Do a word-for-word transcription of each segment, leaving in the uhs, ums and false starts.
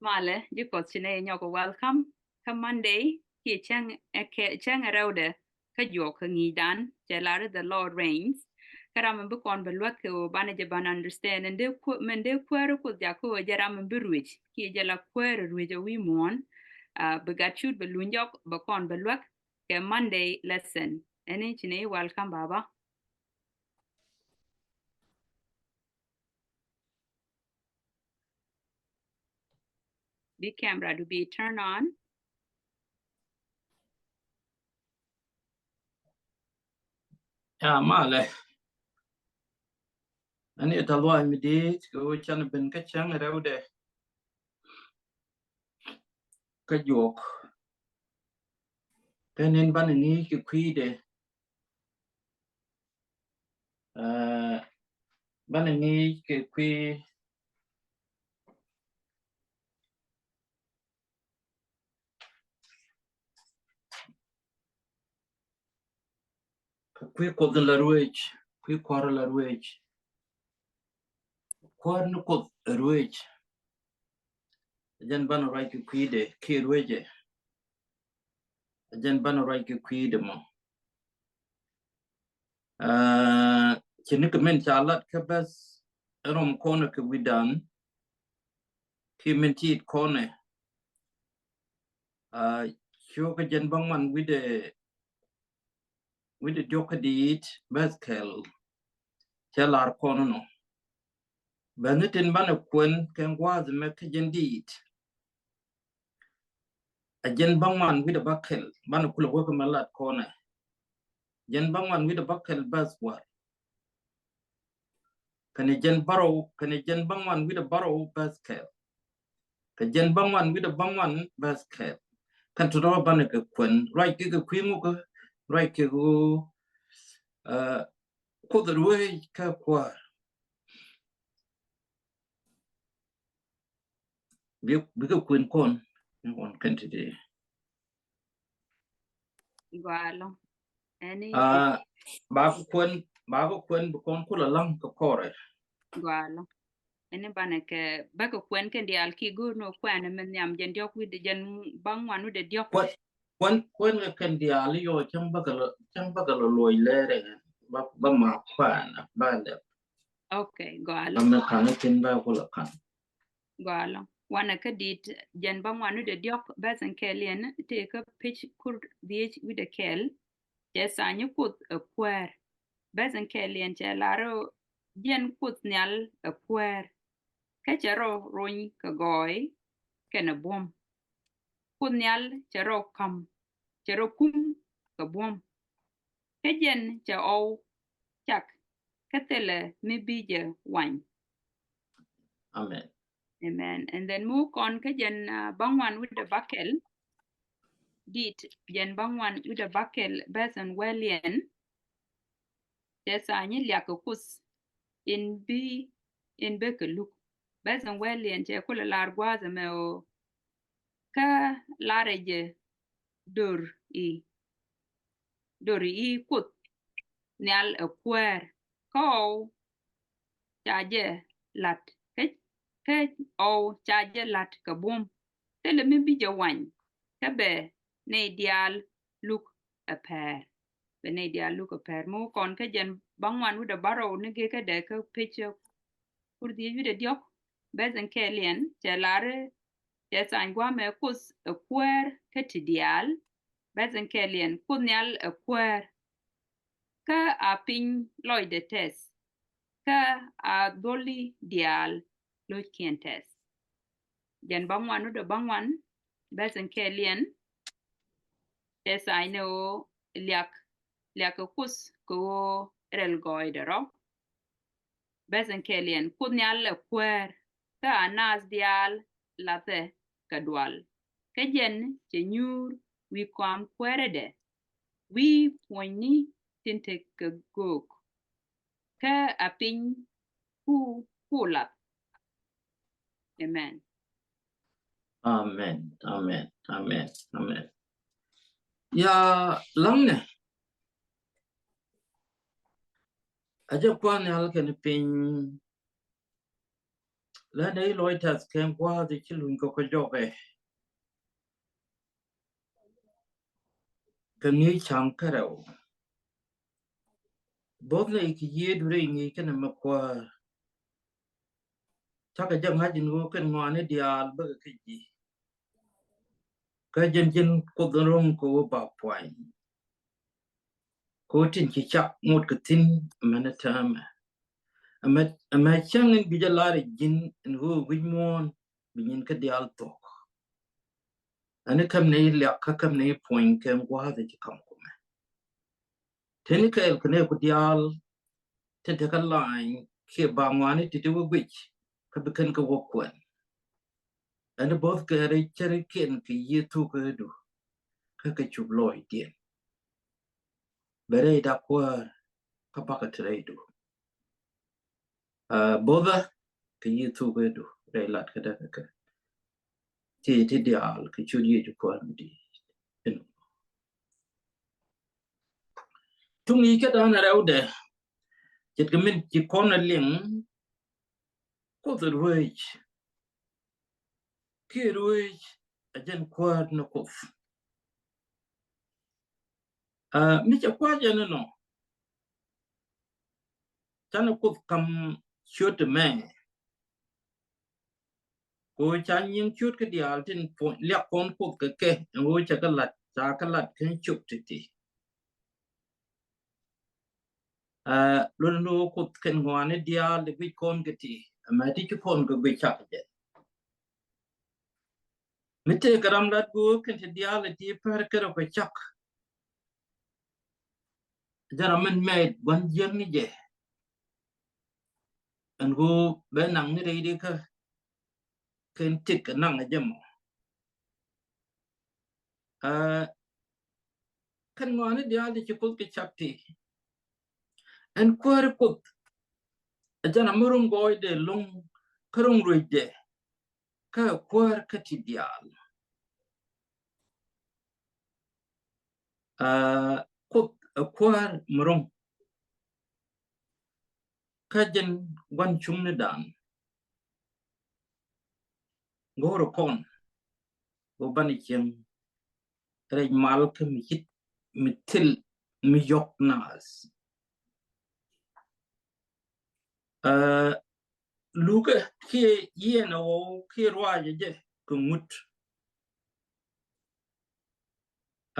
Malɛ, ji̱ Kuɔth ci nɛ nyɔk welcome kä Monday kiɛ cäŋ ɛ kɛ, cäŋ ɛ rɛwdɛ kä juɔk kä ŋi̱i̱cdan, cɛ lar i̱ The Lord Reigns. Kä ram mi bi kɔn bɛ luäk kɛ ɣöö banɛ jɛ ban understand ɛn dee kuäär, min dee kuäär Kuoth jakä ɣöö jɛ ram mi bi ruëc kiɛ jɛ la kuäär ruëc ɛ wi̱i̱ muɔ̱ɔ̱n. Ah, bi gat cut bɛ luny jɔk bɛ kɔn bɛ luäk kɛ Monday lesson. Ɛn i̱ ci nɛ i̱ welcome, Baba. Bi camera du bi turn on. Ya, malɛ. Ani ta luac mi dit kɛ wä can ben kä cäŋ rɛwdɛ kä juɔk. Kä nin banɛ ŋi̱i̱c kɛ kui̱dɛ. Ah, banɛ ŋi̱i̱c kɛ kui̱ kɛ kui̱ Kuoth in la ruëëc, kui̱ kuäär la ruëëc. Kuäär ni Kuoth ruëëc. Jɛn banɛ ruac kɛ kui̱dɛ kiɛ ruëëcɛ. Jɛn banɛ ruac kɛ kui̱dɛ mɔ. Ah, ci ni kɛ min ca lat kä beth rom kɔnɛ kɛ wi̱dan. Ki min tit kɔnɛ. Ah, cukɛ jɛn bäŋuan wi̱dɛ, wi̱dɛ diɔk kä diit beth kɛl. Cɛ lar kɔnɛ nɔ. Beth ni tin banɛ kuɛn kɛ gua̱a̱th mɛ kä jɛn diit. A jɛn bäŋuan wi̱dɛ bäkɛl, banɛ kulɛ wä kä mɛ lat kɔnɛ. Jɛn bäŋuan wi̱dɛ bäkɛl beth wäl. Kɛnɛ jɛn bärɔw, kɛnɛ jɛn bäŋuan wi̱dɛ bärɔw beth kɛl. Kɛ jɛn bäŋuan wi̱dɛ bäŋuan beth kɛl. Kɛn tɔ̱tɔ̱ banɛ kɛ kuɛn, ruac kɛ kɛ kui̱ ŋukä, ruac kɛ ɣöö, ah, Kuoth ruëëc kä kuäär. Bi, bikɛ kuɛn kɔn ni kɔn kɛn ti di. Gɔaa ɛlɔ̱ŋ. Ɛni, ah, bakɛ kuɛn, bakɛ kuɛn bi kɔn kulɛ laŋ kɛ kɔrɛ. Gɔaa ɛlɔ̱ŋ. Ɛni banɛ kɛ, bakɛ kuɛn kɛn diaal ki go̱o̱r ni kuɛn min nhiam jɛn diɔk wi̱dɛ, jɛn bäŋuan wi̱dɛ diɔk. Kuɛn, kuɛn, kuɛn kɛ kɛn diaal yɔ cäŋ bakɛ lɔ, cäŋ bakɛ lɔ luɔc lɛrɛ. Ba, ba ma kuɛn ba lɛ. Okay, gɔaa ɛlɔ̱ŋ. Ba mɛ ka̱n i̱ tin ba kulɛ ka̱n. Gɔaa ɛlɔ̱ŋ. Wanɛ kä diit jɛn bäŋuan wi̱dɛ diɔk beth in kɛl yɛn tëë kä page kur dhiec wi̱dɛ kɛl. Cɛ tha̱a̱ny i̱ Kuoth ɛ kuäär. Beth in kɛl yɛn cɛ lar i̱ jɛn Kuoth Nhial ɛ kuäär. Kä cɛ rɔ rony kɛ gɔɔy kɛnɛ buɔ̱m. Kuoth Nhial cɛ rɔ ka̱m, cɛ rɔ kum kɛ buɔ̱m. Kä jɛn cɛ ɣɔw cak kä thilɛ mi bi jɛ wany. Amen. Amen. And then mi wä kɔn kä jɛn, ah, bäŋuan wi̱dɛ bäkɛl. Diit jɛn bäŋuan wi̱dɛ bäkɛl beth in wɛl yɛn. Cɛ tha̱a̱ny i̱ liak kɛ Kuoth in bi, in bek kɛ luk. Beth in wɛl yɛn cɛ kulɛ lar gua̱a̱th ɛmɛ ɣöö kä larɛ jɛ dor i̱, dor i̱ Kuoth Nhial ɛ kuäär. Kä ɣɔw ca jɛ la̱t kä, kä ɣɔw ca jɛ la̱t kɛ buɔ̱m. Thilɛ mi bi jɛ wany kä bɛ nɛy diaal luk ɛ pɛr. Bɛ nɛy diaal luk ɛ pɛr. Mi wä kɔn kä jɛn bäŋuan wi̱dɛ bärɔw ni gek kä dɛ kä page kur dhiec wi̱dɛ diɔk. Beth in kɛl yɛn cɛ lar i̱ cɛ tha̱a̱ny gua̱a̱mɛ Kuoth ɛ kuäär kä ti diaal. Beth in kɛl yɛn Kuoth Nhial ɛ kuäär. Kä a piny lɔcdɛ tɛth. Kä a dho̱li diaal lo̱ckiɛn tɛth. Jɛn bäŋuan wi̱dɛ bäŋuan beth in kɛl yɛn. Cɛ tha̱a̱ny ni ɣöö liak, liak kɛ Kuoth kɛ ɣöö rɛl gɔɔydɛ rɔ. Beth in kɛl yɛn Kuoth Nhial ɛ kuäär. Kä a naath diaal lathɛ kɛ dual. Kä jɛn cɛ nyuur wi̱i̱ kɔam kuäärädɛ. Wi̱i̱ puɔ̱nyni tin te kɛ göök. Kä a piny ku, ku lath. Amen. Amen. Amen. Amen. Amen. Ya laŋnɛ. A jɛ kuan ni alkɛ ni piny. Lä nɛy lɔc tɛth kɛ gua̱a̱th i̱ ci luny kɛ kɔ jɔkɛ. Kɛ ŋi̱i̱c ca̱ŋ kärɛw. Bo̱th nɛy kɛ yiëëdu rɛy ŋi̱i̱c kɛnɛ mɛ kuäär. Cakɛ jɛ ŋa̱c in ɣöö kɛn ŋɔaani diaal bäkɛ kä ji̱. Kä jɛn ji̱n Kuoth in ro̱ŋ kɛ ɣöö ba puany. Kɛ ɣöö tin ci cak ŋot kɛ thi̱n ɛmɛn ɛ täämɛ. Ɛmɛ, ɛmɛ cäŋ in bi jɛ lar ɛ ji̱n in ɣöö wi̱c muɔ̱ɔ̱n bi nyin kä diaal thuɔ̱k. Ɛn i̱ käm ni liak kä käm ni puɔ̱ny kɛ gua̱a̱th i̱ ci ka̱m kumɛ. Teni kɛɛl kɛ nɛy ku diaal tin te kä lany kiɛ ba ŋɔaani ti ti wä guic kä bi kɛn kɛ wä kuɛn. Ɛn i̱ bo̱th kɛ rɛy cärikiɛn kɛ yiëë thukädu kä kɛ cup lɔcdiɛn. Bɛ rɛy dak kuäär kä bakɛ te rɛydu. Aa, bo̱thä kɛ yiëë thukädu rɛy lat kä däk kɛ kɛ. Ti ti diaal kɛ ciöt Yecu Kuäär mi di̱i̱t. Ɛn tuŋ yic kä da̱a̱n rɛwdɛ. Ce̱tkɛ min ci kɔn a liŋ Kuoth ruec. Kiɛ ruec a jɛn kuäär ni Kuoth. Aa, mi cɛ kua̱c ɛn inɔ. Canɛ Kuoth ka̱m ciöt mɛ. Kɛ ɣöö ca nyiŋ ciöt kä diaal tin puɔ̱ny liak kɔn Kuoth kɛ kɛ ɛn ɣöö cɛ kɛ lat, ca kɛ lat kɛ cop ti̱ti̱. Aa, luɔt ni ɣöö Kuoth kɛn ŋɔaani diaal i̱ guic kɔn kɛ ti ɛmɛ ti ci kɔn kɛ guic cak jɛ. Mi tëëkɛ ram lat go̱o̱r kɛn ti diaal i̱ ti pär kɛ rɔ kɛ cak. Jɛ ram min mɛɛt gua̱n jiäkni jɛ. Ɛn ɣöö bɛ naŋ ni rɛy di kä kɛn tik naŋ ɛ jɛ mɔ. Aa, kɛn ŋɔaani diaal ti ci Kuoth kɛ cak ti. Ɛn kuääri Kuoth. Ɛ jɛn a mi ro̱ŋ gɔɔydɛ lo̱ŋ kä ro̱ŋ ruecdɛ. Kä ɛ kuäär kä ti diaal. Aa, Kuoth ɛ kuäär mi ro̱ŋ. Kä jɛn gua̱n cuŋni dan. Go̱o̱rä kɔn. Go̱o̱r banɛ cieŋ. Rɛc mal kä mi cit mi thil mi yɔk naath. Aa, lukɛ kiɛ yiɛn ɛ ɣɔw kiɛ ruacɛ jɛ kɛ ŋut.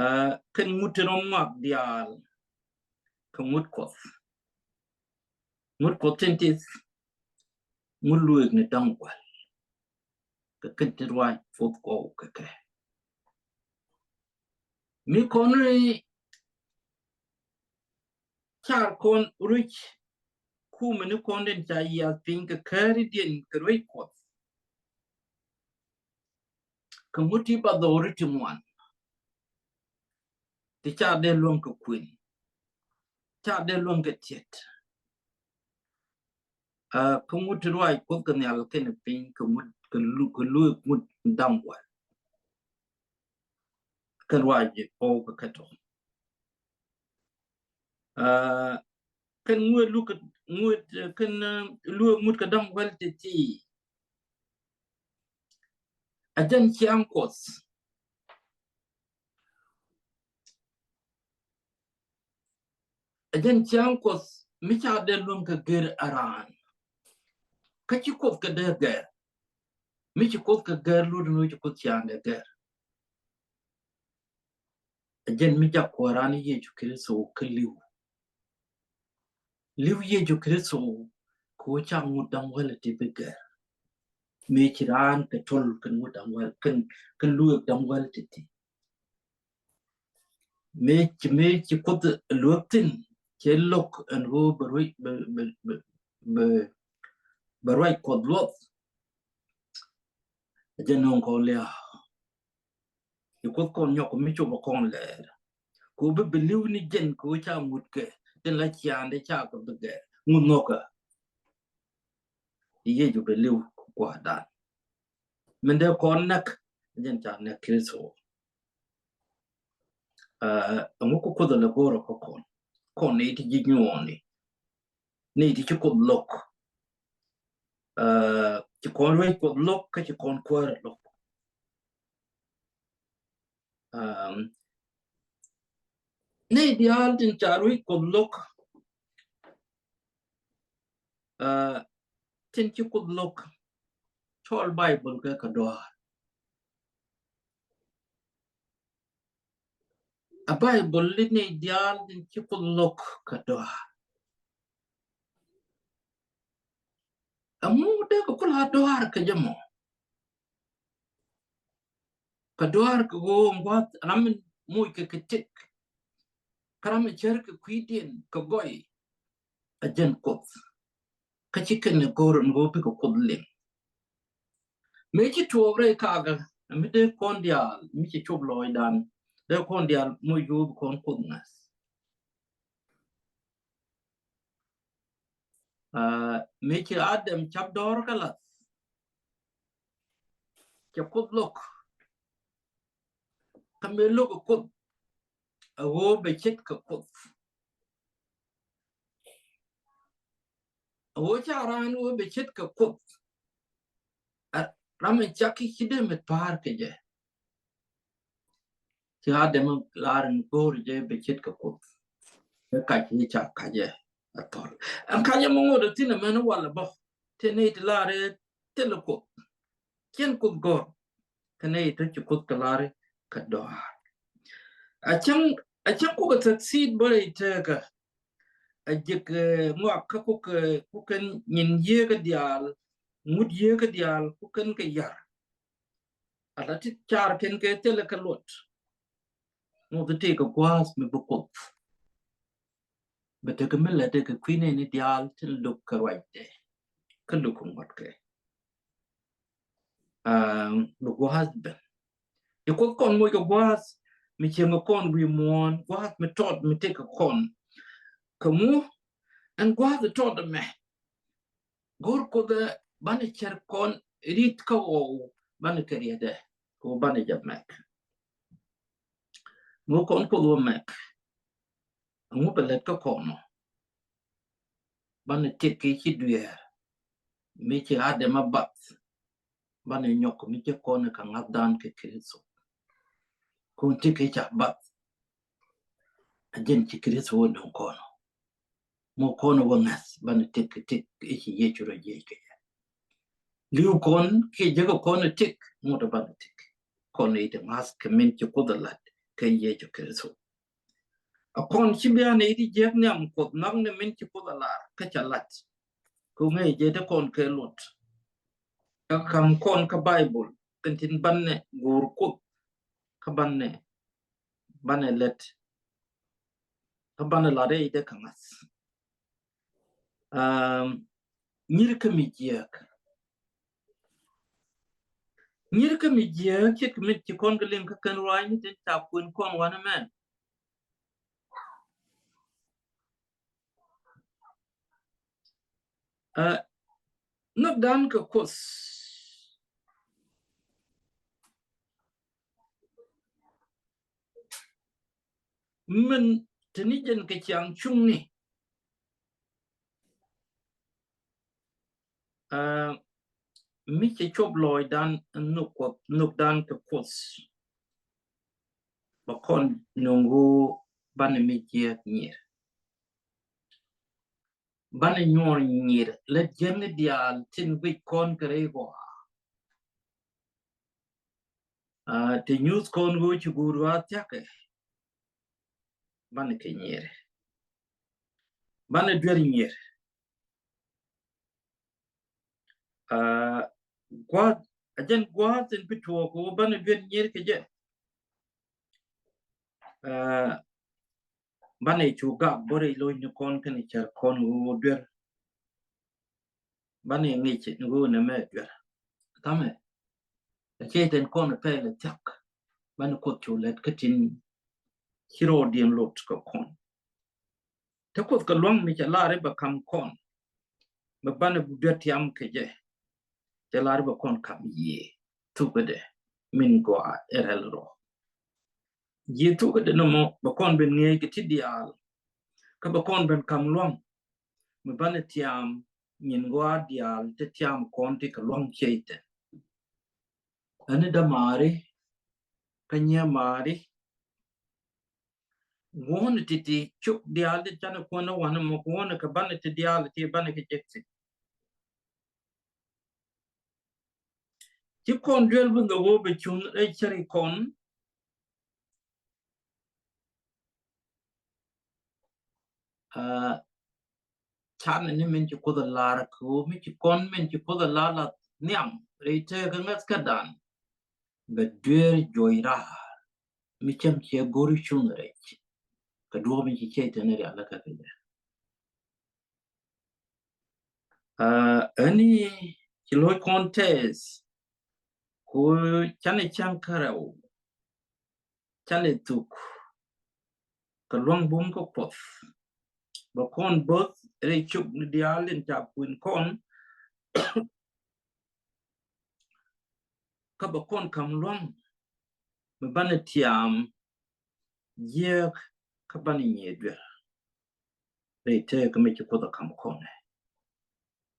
Aa, kɛn ŋut ti rɔm ŋɔak diaal kɛ ŋut Kuɔth. Ŋut Kuɔth tin tith ŋut lueek ni da̱ŋ gua̱l. Kɛ kɛn ti ruac puɔth kɔw kɛ kɛ. Mi kɔn ni car kɔn ruec kumɛ ni kɔn den ca yiath piny kɛ kääri diɛn kɛ ruec Kuɔth. Kɛ ŋut ti ba dhɔri ti ŋuan. Ti ca dee luäŋ kɛ kuën. Ca dee luäŋ kɛ tiɛt. Aa, kä ŋut ti ruac Kuoth kɛ nhial kɛnɛ piny kɛ ŋut kɛ lu, kɛ lueek ŋut da̱ŋ gua̱l. Kɛn ruac ɔw kɛ kɛ tɔ. Aa, kɛn ŋuet luk kɛ ŋuet, aa, kɛn, aa, lueek ŋut kɛ da̱ŋ gua̱l ti ti. A jɛn ciaŋ Kuɔth. A jɛn ciaŋ Kuɔth mi ca dee luäŋ kɛ gɛr a raan. Kä ci Kuoth kɛ dee gɛr. Mi ci Kuoth kɛ gɛr lut ni ci Kuoth ciaŋ dee gɛr. A jɛn mi jak Kuääran Yecu Kritho kä li̱w. Li̱w Yecu Kritho kɛ ɣöö ca ŋut da̱ŋ wäl ti bi gɛr. Mëë ci raan kɛ tol kɛn ŋut da̱ŋ wäl, kɛn, kɛn lueek da̱ŋ wäl ti ti. Mëë ci, mëë ci Kuoth luäk thi̱n, cɛ lo̱k ɛn ɣöö bɛ ruac, bɛ, bɛ, bɛ, bɛ, bɛ ruac Kuɔth luɔth. Jɛ nöŋ kɔn lia̱a̱. Ci Kuoth kɔn nyɔk mi cop a kɔn lɛɛr. Ku bi bi li̱w ni jɛn ku ca ŋut kɛ tin la ciaŋdɛ ca kɛ bi gɛr ŋut nhɔkä. Yecu bi li̱w ku Kua̱rdan. Min dee kɔn näk jɛn ca näk Kritho. Aa, ɛŋu ku Kuoth a lɛ go̱o̱rä kä kɔn? Kɔn ni ti ji̱ nyuɔɔni. Ni ti ci Kuoth lo̱k. Aa, Ci kɔn ruec Kuoth lo̱k kä ci kɔn kuäär lo̱k. Um, nɛy diaal tin ca ruec Kuoth lo̱k, uh, tin ci Kuoth lo̱k, cɔl Baibol kɛ kɛ dɔaar. A Baibol li nɛy diaal tin ci Kuoth lo̱k kɛ dɔaar. Ɛŋu dee kɛ kula dɔaar kɛ jɛ mɔ? Kɛ dɔaar kɛ ɣöö ŋuath ram in moc kɛ kɛ tëk, kä ram in cär kɛ kui̱diɛn kɛ gɔy, a jɛn Kuoth. Kä ci kɛn ɛ go̱r in ɣöö bikɛ Kuoth liŋ. Mëë ci tuɔɔk rɛy kakä, mi dee kɔn diaal mi ci cop lɔɔcdan, dee kɔn diaal moc ɣöö bi kɔn Kuoth ŋa̱th. Ah, mëë ci Adam cap dɔɔr kä lath, cɛ Kuoth lo̱k. Kä mëë lo̱k ɛ Kuoth, a ɣöö bɛ ce̱tkɛ Kuoth. A ɣöö ca raan ɣöö bɛ ce̱tkɛ Kuoth, a ram in cak ki ci dee met pa̱a̱r kɛ jɛ. Ci Adam lar in go̱o̱r jɛ bɛ ce̱tkɛ Kuoth. Kä kac ci ca kac jɛ a thɔl. Ɛn kac jɛ mi ŋot a thin ɛmɛn walɛ bä. Tëë nɛy ti lar ɛ thilɛ Kuoth. Cɛn Kuoth gɔ̱r. Kä nɛy ti ci Kuoth kɛ lar ɛ kɛ dɔaar. A cäŋ, a cäŋ kukɛ thäk thi̱i̱t bä rɛy tëkä. A ji̱k, eh, ŋɔak kä kukɛ, kukɛn nyin yieekä diaal, ŋut yieekä diaal, kukɛn kɛ yar. Ala ti car kɛn kɛ thilɛ kɛ luɔt. Ŋuth ti kɛ gua̱a̱th mi bi Kuoth. Bɛ tekɛ mi lɛ tekɛ kui̱ nɛni diaal tin luk kɛ ruacdɛ. Kä luk kɛ ŋuɔ̱tkɛ. Ah, bi gua̱a̱th ben. Ci Kuoth kɔn moc kɛ gua̱a̱th mi cieŋ kɛ kɔn wi̱i̱ muɔ̱ɔ̱n, gua̱a̱th mi tɔt mi tëk kɛ kɔn. Kɛ ŋu ɛn gua̱a̱th tɔt ɛmɛ. Go̱r Kuoth ɛ banɛ cär kɔn ri̱t kä ɣɔw banɛ kɛ riɛtdɛ kɛ ɣöö banɛ jɛ mɛk. Ŋu kɔn Kuoth wä mɛk. Ŋu bɛ lät kä kɔn ɔ. Banɛ tëk kɛ ci dueer. Mi ci Adam a bath. Banɛ nyɔk mi ci kɔn kɛ ŋa̱thdan kɛ Kritho. Kun tëk kɛ ca bath. A jɛn ci Kritho wä nöŋ kɔn ɔ. Mɔ kɔn wä ŋa̱th banɛ tëk kɛ tëk i̱ ci Yecu rɔ jiɛc kɛ jɛ. Li̱w kɔn kiɛ jekɛ kɔn tëk ŋut banɛ tëk. Kɔn i̱ ti ŋa̱th kɛ min ci Kuoth a lat kɛ Yecu Kritho. A kɔn ci bian i̱ ti jiɛk nhiam Kuoth nhɔk ni min ci Kuoth a lar kä ca lat. Kɛ ŋäc jɛ ti kɔn kɛ luɔt. Kä kam kɔn kä Baibol kɛn tin banɛ go̱o̱r Kuoth kä banɛ, banɛ lät. Kä banɛ lat i̱ dee kä ŋa̱th. Um, nyir kä mi jiääk. Nyir kä mi jiääk ce̱tkɛ min ci kɔn kɛ liŋ kä kɛn ruaacni tin ca kuën kɔn wanɛ mɛn. Ɛ, nhökdan kɛ Kuoth. Min te ni jɛn kɛ ciaŋ cuŋni. Ɛ, mi cɛ cop lɔɔcdan nhök Kuɔth, nhökdan kɛ Kuoth. Bɛ kɔn nöŋ ɣöö banɛ mi jiääk nyir. Banɛ nyuɔr nyir lät jiäkni diaal tin guic kɔn kɛ rɛy gɔaa. Aa, ti nyuth kɔn ɣöö ci guur ɣöö a thia̱kɛ. Banɛ kɛ nyir. Banɛ duer nyir. Aa, gua̱a̱th, a jɛn gua̱a̱th in bi tuɔɔk ɣöö banɛ duer nyir kɛ jɛ. Aa, banɛ cu gak bä rɛy lo̱cni kɔn kɛnɛ cär kɔn ɣöö duer. Banɛ ŋi̱c ni ɣöö nɛmɛ duer. Thamɛ. A cɛ tɛn kɔn pɛl a thia̱k. Banɛ Kuoth cu lɛt kä tin ci rɔɔdiɛn lot kɛ kɔn. Te Kuoth kɛ lua̱ŋ mi cɛ lar i̱ bɛ ka̱m kɔn. Bɛ banɛ duer tiam kɛ jɛ. Cɛ lar i̱ bɛ kɔn ka̱m yiëë. Thukädɛ min gɔaa ɛ rɛl rɔ. Ji̱ thukädɛ nɔmɔ bɛ kɔn ben ŋi̱eec kɛ ti diaal. Kä bɛ kɔn ben ka̱m lua̱ŋ mi banɛ tiam nyin gɔaa diaal ti tiam kɔn ti kɛ luaŋ ciey thin. Ɛn i̱ dämaari kä nyiamaari, ŋuɔ̱n ti̱ti̱ cuk diaal ti canɛ kuɔn i̱ wanɛ mɔ kuɔn kɛ banɛ ti diaal ti banɛ kɛ jek thi̱n. Ci kɔn duel bi nhök ɣöö bɛ cuŋ rɛy cäri kɔn. Aa, canɛ ni min ci Kuoth ɛ lar kɛ ɣöö mi ci kɔn min ci Kuoth ɛ lar la nhiam rɛy tëëkä ŋäth kädan, bɛ dueer juɔc raar mi cäŋ ciɛ go̱r cuŋ rɛc kɛ duɔ̱ɔ̱p in ci ciey thin rialikä kɛ jɛ. Aa, ɛni ci lo̱c kɔn tɛth ku canɛ cäŋ kärɛw, canɛ thuk kɛ luaŋ bum kä Kuɔth. Bɛ kɔn bo̱th rɛy cuk ni diaal in ca kuën kɔn. Kä bɛ kɔn ka̱m luaŋ mi banɛ tiam jiääk kä banɛ nyiee duer. Rɛy tëëkä mi ci Kuoth ɛ ka̱m kɔn ɛ.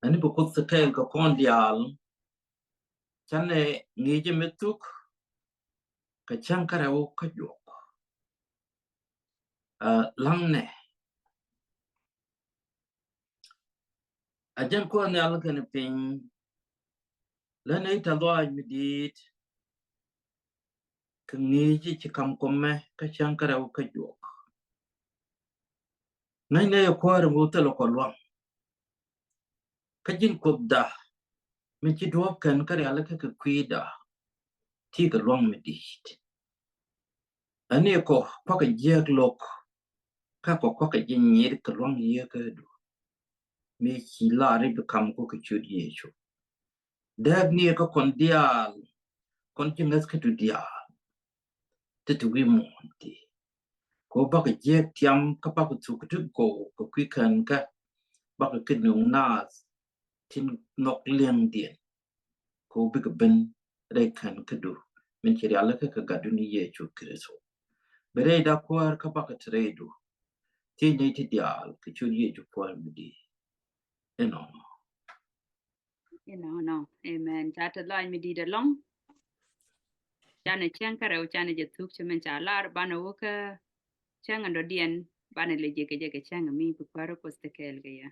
Ɛn i̱ bi Kuoth ti kɛɛl kɛ kɔn diaal, canɛ ŋi̱i̱c mi thuk kɛ cäŋ kärɛw kä juɔk. Aa, laŋnɛ, a jɛn Kuɔth Nhial kɛnɛ piny, lä nɛy tɛ̈th lɔaac mi di̱i̱t kɛ ŋi̱i̱c ci ka̱m kɔmɛ kä cäŋ kärɛw kä juɔk. Ŋäcnɛ yɛ kuäär in ɣöö thilɛ kɔ luaŋ. Kä ji̱n Kuothda min ci duɔ̱ɔ̱p kɛn kä rialikä kɛ kui̱da, ti kɛ luaŋ mi di̱i̱t. Ɛn i̱ kɔ kuakɛ jiääk lo̱k, kä kɔ kuakɛ ji̱ nyiet kɛ luaŋ yieekädu mi ci lar i̱ bi ka̱m kɔ kɛ ciöt Yecu. Dääk ni kä kɔn diaal, kɔn ci ŋäth kädu diaal, ti ti wi̱i̱ muɔ̱ɔ̱n ti. Kɛ ɣöö bakɛ jiääk tiam kä bakɛ thuk ti go̱o̱k kɛ kui̱ kän kä bakɛ kɛ nöŋ naath tin nhɔk liɛŋdiɛn. Kɛ ɣöö bikɛ ben rɛy kän kädu min ci rialikä kɛ Gatdu ni Yecu Kritho. Bɛ rɛyda kuäär kä bakɛ te rɛydu. Thiec nɛy ti diaal kɛ ciöt Yecu Kuäär mi di̱i̱t. Inɔnɔ. Inɔnɔ. Amen. Ca te lɔaac mi di̱i̱t ɛlɔ̱ŋ. Canɛ cäŋ kärɛw, canɛ jɛ thuk cɛ min ca lar, banɛ wä kä cäŋ in dɔ̱diɛn, banɛ lɛ jɛ kɛ jɛ kɛ cäŋ mi bi Kuäär Kuoth te kɛɛl kɛ yɛ.